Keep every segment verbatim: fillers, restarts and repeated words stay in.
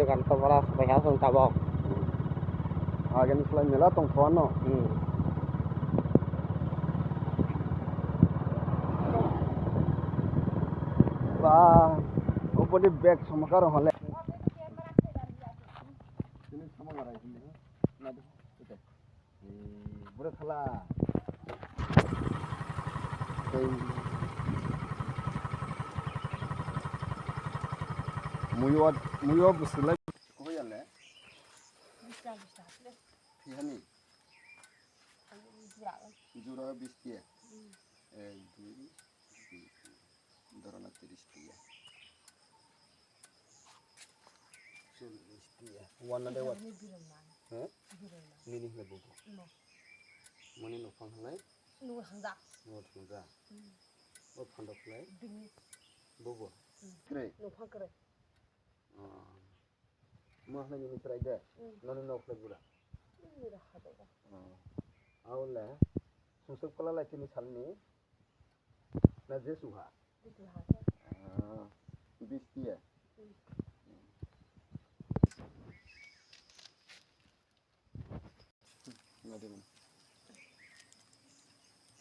Gan to bora sepai ha song tabok. Agani selai mela tong thwano. Hmm. Ba, opor di bag somakar hole. Ini sama ngarai sini. Nadu, oke. Eh, bura thala. Tei muyo, muyo bwswlai. Koi ale? Bista, bista. Thihani? Jura. Jura bis tiya. Hmm. Ek, dui, tin, tin. Dorana tiris tiya. Chollis tiya. Wan na de wan. Ini birong man. He? Birong man. Nini hwnle bobo. No. Moni nokphang hwnle? Nugo thangja. Nugo thangja. Hmm. O phandok hwnle? Bini. Bobo. Hmm. Kre? Nokphang kre. Oh. Mo hwnle nini chwrai de? Hmm. Noni nok hwnle bura? Nini raha de. Oh. Aole. Sumsok pala lai tini salni. Na Jesu ha? Jesu ha khe. Ah, bis tiya. Hmm. Nadi mana?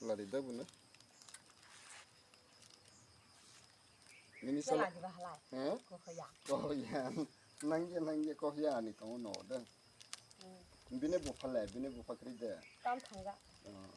Lari da buna. Nini sala. Lagi ba halai. Eh? Kohoya. Kohoya. Nangya, nangya kohoya ani tongo no da. Hmm. Bini bupha le, bini bupha kri de. Kam thangga. Ah.